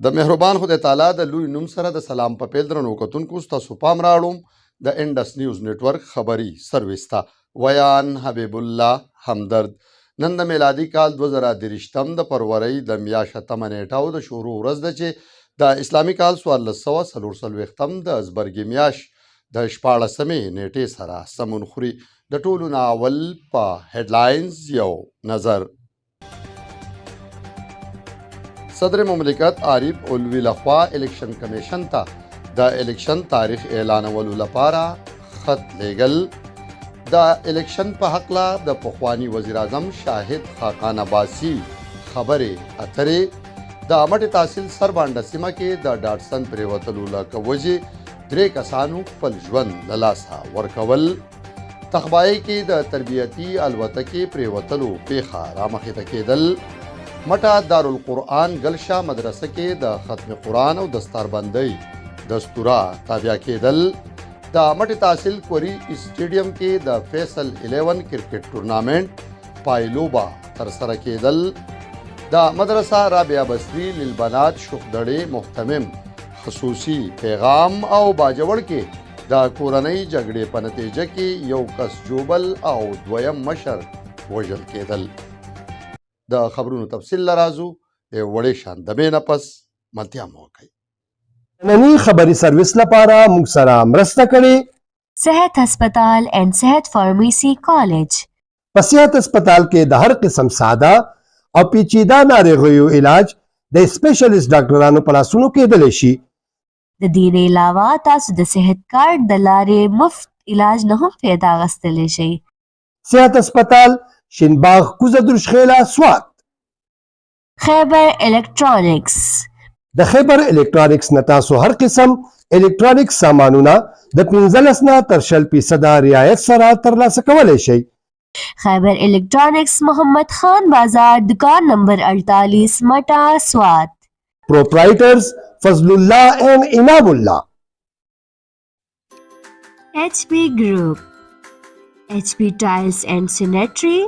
د مهربان خدای تعالی د لوی نوم سره د سلام په پیل درنو کتونکو ستاسو پام راړوم د انډس نیوز نټورک خبري سرویس ته. ویان حبیب الله همدرد. نن د میلادي کال 2023 د فرورۍ د میاشت اتمه نیټه او د شورو ورځ ده چې د اسلامي کال 1444 د زبرګې میاشت د 16مې نیټې سره سمون خوري. د ټولو نه اول په هیډلاینز یو نظر. صدر مملکت عارف علوي لخوا الیکشن کمیشن ته د الیکشن تاریخ اعلانولو لپاره خط لیږل. د الیکشن په حقله د پخواني وزیراعظم شاهد خاقان عباسي خبرې اترې. د مټې تحصیل سربانډه سیمه کې د ډاټسن پرېوتلو له وجې درې کسانو خپل ژوند له لاسه ورکول. تخبای کې د تربیتي الوتکې پریوتلو پیښه رامخې ته کېدل. مټه دارالقرآن ګلشا مدرسه کې د ختم قرآن او دستاربندۍ دستوره تابیا کېدل. د مټې تحصیل کوری سټیډیم کې د فیصل 11 کرکټ ټورنامنټ پایلوبه ترسره کېدل. د مدرسه رابعه بصري للبنات شخدړې مهتمم خصوصي پیغام. او باجوړ کې د کورنۍ جګړې په نتیجه کې یو کس جوبل او دویم مشر وژل کېدل. د خبرونو تفصیل لرازو د وړې شان د مینه پس ملتیا مو وکړئ. نننی خبري سرویس لپاره موږ سره مرسته کړې صحت هسپتال اینډ صحت فارمیسي کالج. په صحت هسپتال کې د هر قسم ساده او پیچیده ناروغیو علاج د سپیشلیست ډاکټرانو په لاسونو کېدلی شي. د دې نه علاوه تاسو د صحت کارت د لارې مفت علاج نه هم فایده اخیستلی شئ. صحت هسپتال، شینباغ، کوزه درشخیله، سوات. خیبر الکترونیکس. د خیبر الکترونیکس نه تاسو هر قسم الکترونیک سامانونه د 15 نه تر 20 فیصده رعایت سره ترلاسه کولی شئ. خیبر الکترونیکس، محمد خان بازار، دکان نمبر 48، مټا، سوات. پروپرایټرز فضل الله اینډ انعام الله. HP Group، HP Tiles and Sanitary،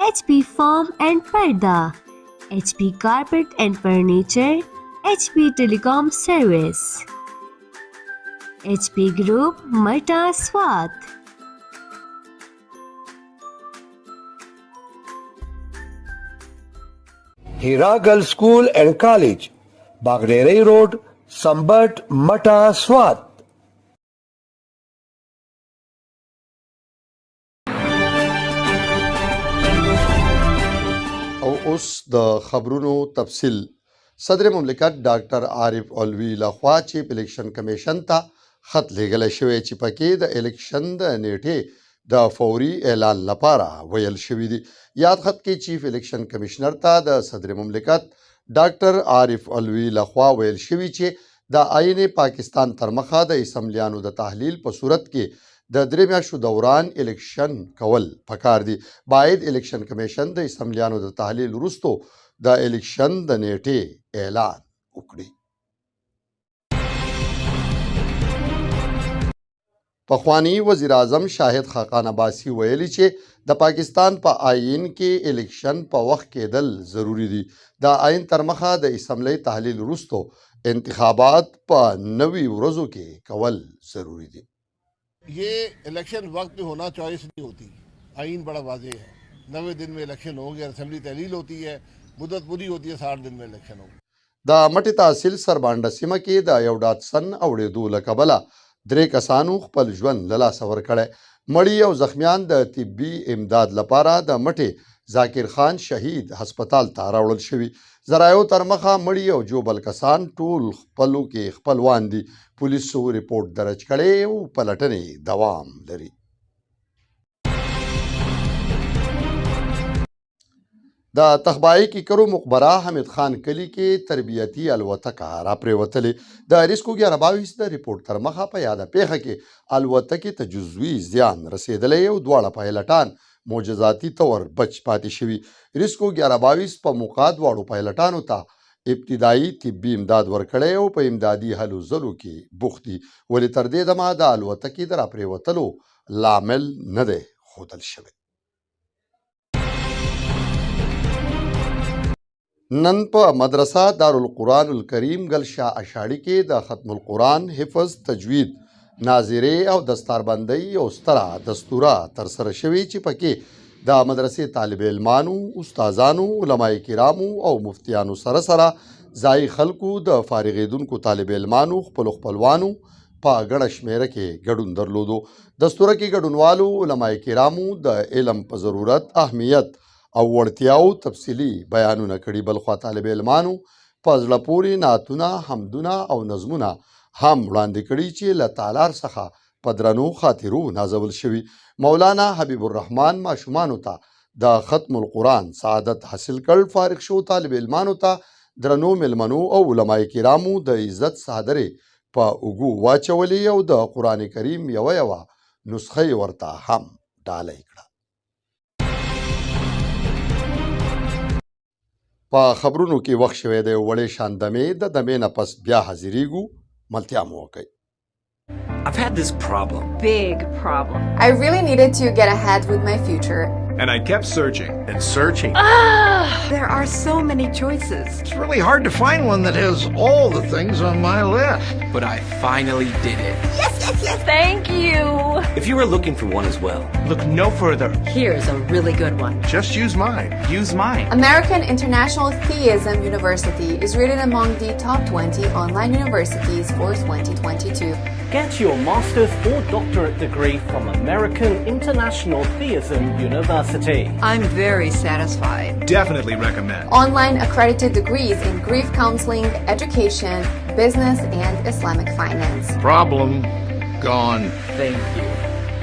HP Foam and Parda، HP Carpet and Furniture، HP Telecom Service، HP Group، Mata، Swat. هیرا ګرل سکول اینډ کالج، باغډیرۍ روډ، سمبټ، مټا، سوات. او اوس د خبرونو تفصیل. صدر مملکت ډاکټر عارف علوي لخوا چیف الیکشن کمیشن ته خط لیږل شوی چې پکې د الیکشن د نیټې د فوري اعلان لپاره ویل شوي دي. یاد خط کې چیف الیکشن کمشنر ته د صدر مملکت ډاکټر عارف علوي لخوا ویل شوي چې د آئین پاکستان تر مخه د اسمبلیانو د تحلیل په صورت کې د 3 میاشتو دوران الیکشن کول پکار دي. باید الیکشن کمیشن د اسمبلیانو د تحلیل وروسته د الیکشن د نیټې اعلان وکړي. پخوانی وزیراعظم شاهد خاقان عباسي ویلي چې د پاکستان په آئین کې الیکشن په وخت کېدل ضروري دي. د آئین تر مخه د اسمبلۍ تحلیل وروسته انتخابات په 90 ورځو کې کول ضروري دي. یہ الیکشن وقت پہ ہونا چوائس نہیں ہوتی، آئین بڑا واضح ہے۔ 90 دن میں الیکشن ہو گیا، اسمبلی تحلیل ہوتی ہے، مدت پوری ہوتی ہے، 60 دن میں الیکشن ہو۔ د مټې تحصیل سربانډه سیمه کې د یو ډاتسن اوړېدو له کبله درې کسانو خپل ژوند له لاسه ورکړی. مړي او زخمیان د طبي امداد لپاره د مټې ذاکر خان شهید هسپتال ته راوړل شوي. ذرایعو تر مخه مړي او ژوبل کسان ټول خپلو کې خپلوان دي. پولیسو رپورټ درج کړی او پلټنې دوام لري. د تخبای کیکرو مقبره حمید خان کلی کې تربیتي الوتکه راپرېوتلې. د ریسکو 1122 د رپورټ تر مخه په یاده پیښه کې الوتکې ته جزوي زیان رسېدلی او دواړه پایلټان معجزاتي طور بچ پاتې شوي. ریسکو 1122 په موقع دواړو پایلټانو ته ابتدایي طبي امداد ورکړی او په امدادي هلو ځلو کې بوخت دي، ولې تر دې دمه د الوتکې د راپرېوتلو لامل نه دی ښودل شوی. نن په مدرسه دارالقرآن الکریم ګل شاه اشاړي کې د ختم القرآن، حفظ، تجوید، ناظرې او دستاربندۍ یو ستره دستوره ترسره شوې چې پکې د مدرسې طالب علمانو، استادانو، علماء کرامو او مفتیانو سره سره ځایي خلکو، د فارغېدونکو طالب علمانو خپلو خپلوانو په ګڼه شمېره کې ګډون درلودو. دستوره کې ګډونوالو علماء کرامو د علم په ضرورت، اهمیت او وړتیاو تفصیلي بیانونه کړي. بلخوا طالب علمانو په زړه پورې نعتونه، حمدونه او نظمونه هم وړاندې کړي چې له تالار څخه په درنو خاطرو نازول شوي. مولانا حبیب الرحمن ماشومانو ته د ختم القرآن سعادت حاصل کړ. فارغ شو طالب علمانو ته درنو میلمنو او علماء کرامو د عزت څادرې په اوږو واچولې او د قرآن کریم یوه یوه نسخه یې ورته هم ډالۍ کړه. په خبرونو کې وخت شوی دی وړې شان دمې، د دمې نه پس بیا حاضرېږو. ملتیا مو وکړئ. I've had this problem. Big problem. I really needed to get ahead with my future. And I kept searching and searching. There are so many choices. It's really hard to find one that has all the things on my list. But I finally did it. Yes, yes, yes. Thank you. If you were looking for one as well, look no further. Here's a really good one. Just use mine. Use mine. American International Theism University is rated among the top 20 online universities for 2022. Get your master's or doctorate degree from American International Theism University. I'm very satisfied. Definitely recommend. Online accredited degrees in grief counseling, education, business, and Islamic finance. Problem gone. Thank you.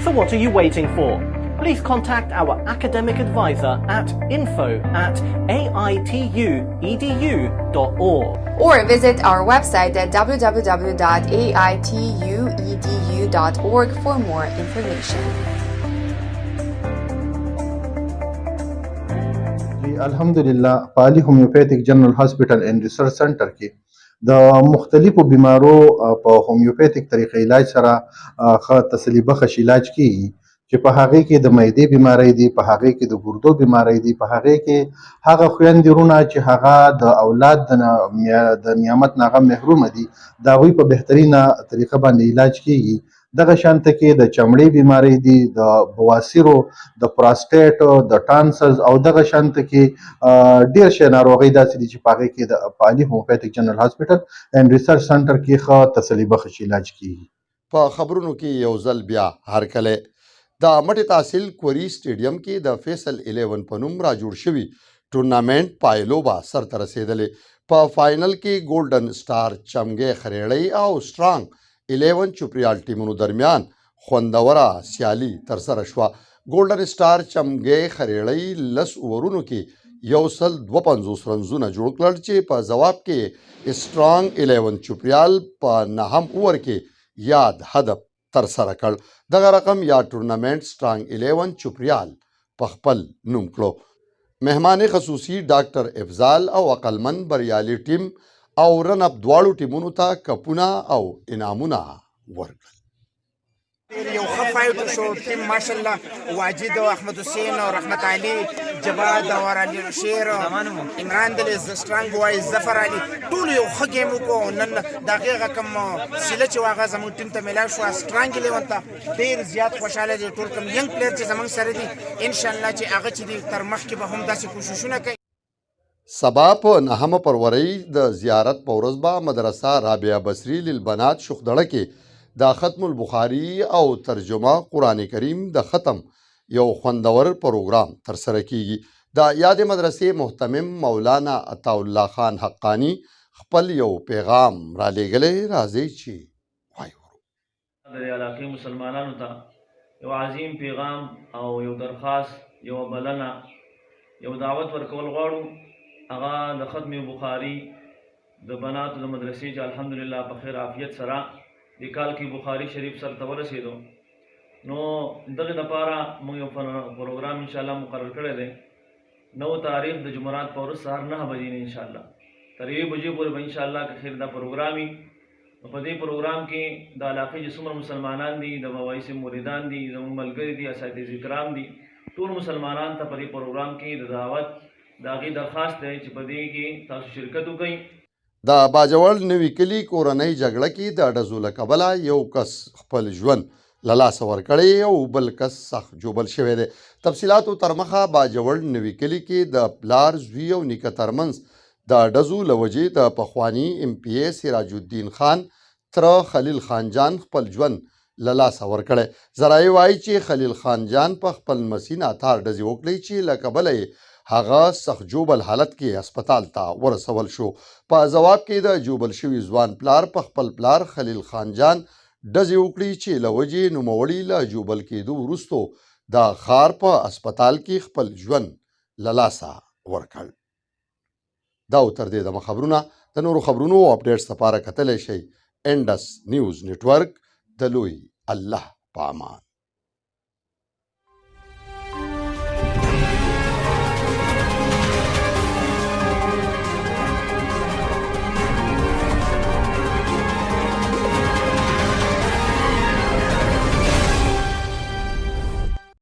So what are you waiting for? Please contact our academic advisor at info@aituedu.org or visit our website at www.aituedu.org for more information. جی الحمدلله، په عالي Homeopathic General Hospital and Research Center کې د مختلفو بیمارو په هومیوپیتیک طریقې علاج سره ښه تسلي بخش علاج کیږي، چې په هغې کې د معدې بیمارۍ دي، په هغې کې د ګردو بیمارۍ دي، په هغې کې هغه خویندې وروڼه چې هغه د اولاد د نعمت نه هغه محرومه دي، د هغوی په بهترینه طریقه باندې علاج کیږي. دغه شانته کې د چمړې بیمارۍ دي، د بواسیرو، د پراسټیټ، د tonsils او دغه شانته کې ډېر شی ناروغۍ داسې دي چې په هغې کې د په عالي Homeopathic General Hospital and Research Center کې ښه تسلي بخش علاج کیږي. په خبرونو کې یو ځل بیا هرکلی. د مټې تحصیل کوری سټیډیم کې د فیصل 11 په نوم را جوړ شوي ټورنامنټ پایلوبه سرته رسېدلې. په فاینل کې ګولډن سټار چمګې خریړۍ او سټرانګ 11 چوپریال ټیمونو درمیان خوندوره سیالي ترسره شوه. ګولډن سټار چمګې خریړۍ 10 اوورونو کې 152 رنزونه جوړ کړل چې په ځواب کې سټرانګ 11 چوپریال په نهم اوور کې یاد هدف ترسره کړ. دغه رقم یاد ټورنمنټ سټرانګ 11 چوپریال په خپل نوم کړو. مهمان خصوصي ډاکټر افضال او عقلمن بریالي ټیم او رن اپ دواړو ټیمونو ته کپونه او انعامونه ورکړل. یو ښه fight شو. ټیم ماشاءالله، واجد او احمد حسین او رحمت علي جواد او علي شیر، عمران دل، سټرانګ بوای، ظفر علي، ټول یو ښه game وکړو. نن د هغې هغه کوم سیله چې هغه زموږ ټیم ته میلاو شو، سټرانګ 11 ته ډېر زیات خوشحاله دي. ټول کوم young player چې زموږ سره دي، انشاءالله چې هغه چې دي تر مخکې به هم داسې کوششونه کوي. سبا په نهمه فرورۍ د زیارت په ورځ به مدرسه رابعه بصري للبنات شخدړه کې د ختم البخاري او ترجمه قرآن کریم د ختم یو خوندور پروګرام ترسره کیږي. د یادې مدرسې مهتمم مولانا عطاالله خان حقاني خپل یو پیغام رالیږلی، راځئ چې وایورو. د دې علاقې مسلمانانو ته یو عظیم پیغام او یو درخواست، یو بلنه، یو دعوت ورکول غواړو. هغه د ختم بخاري د بناتو د مدرسې چې الحمدلله په خیر عافیت سره د کال کې بخاري شریف سر ته ورسېدو، نو دغه دپاره موږ یو پروګرام انشاءالله مقرر کړی دی. 9 تاریخ د جمعرات په ورځ سهار 9 بجې نه انشاءالله تر 1 بجې پورې به انشاءالله که خیر دا پروګرام وي. نو په دې پروګرام کې د علاقې چې څومره مسلمانان دي، د بابایي صاحب مریدان دي، زموږ ملګري دي، اساتذه کرام دي، ټول مسلمانان ته په دې پروګرام کې د دعوت د هغې درخواست دی چې په دې کې تاسو شرکت وکړئ. د باجوړ نوي کلي کورنۍ جګړه کې د ډزو له کبله یو کس خپل ژوند له لاسه ورکړی او بل کس سخت ژوبل شوی دی. تفصیلاتو ترمخه باجوړ نوي کلي کې د پلار، زوی او نیکه ترمنځ د ډزو له وجې د پخواني ایم پي ای سراج الدین خان تره خلیل خان جان خپل ژوند له لاسه ورکړی. ذرایع وايي چې خلیل خان جان په خپل لمسي ناتار ډزې وکړې چې له کبله یې هغه سخت ژوبل حالت کې هسپتال ته ورسول شو. په ځواب کې د ژوبل شوي ځوان پلار په خپل پلار خلیل خان جان ډزې وکړې چې له وجې نوموړي له ژوبل کېدو وروسته د ښار په هسپتال کې خپل ژوند له لاسه ورکړ. دا و تر دې دمه خبرونه. د نورو خبرونو او اپډیټس لپاره کتلی شئ انډس نیوز نټورک. د لوی الله په امان.